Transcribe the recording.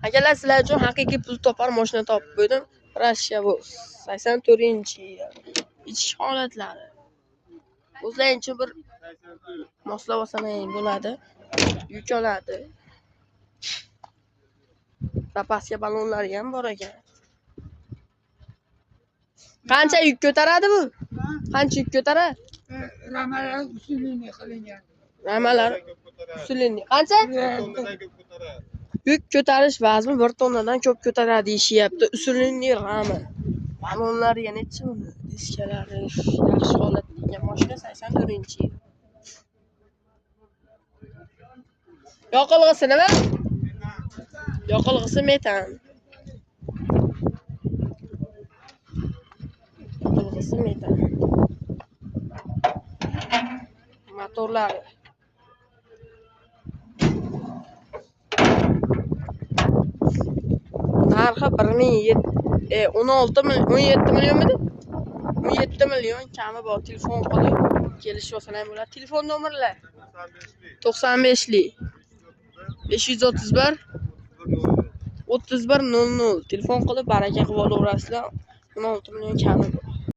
Akalar, sizlar uchun haqiqiy pul topar mashina topib qo'ydim. Rossiya bu 84-yil. Ichki holatlari. O'zlaring uchun bir moslab olsangiz bo'ladi. Yuk oladi. Zapaska ballonlari ham bor ekan. Qancha yuk ko'taradi bu? Qancha yuk ko'taradi? Ramalar usulini qilingan. Ramalar usulini. Qancha? Yuk ko'tarish vazni 1 tonnadan ko'p ko'taradi deyishyapti. Usulini rama. Ballonlari yana nechi buni? Diskalari yaxshi holatda ekan. Mashina 84-yil. Yoqilg'isi nima? Yoqilg'isi metan. Yoqilg'isi metan. Motorlari. Narxi 16 17 millionmidi? 17 million kami bor. Telefon qilib kelishib olsalar ham bo'ladi. Telefon nomerlar 95lik 531 31 00. Telefon qilib baraka qilib olaverasizlar. 16 million kami bor.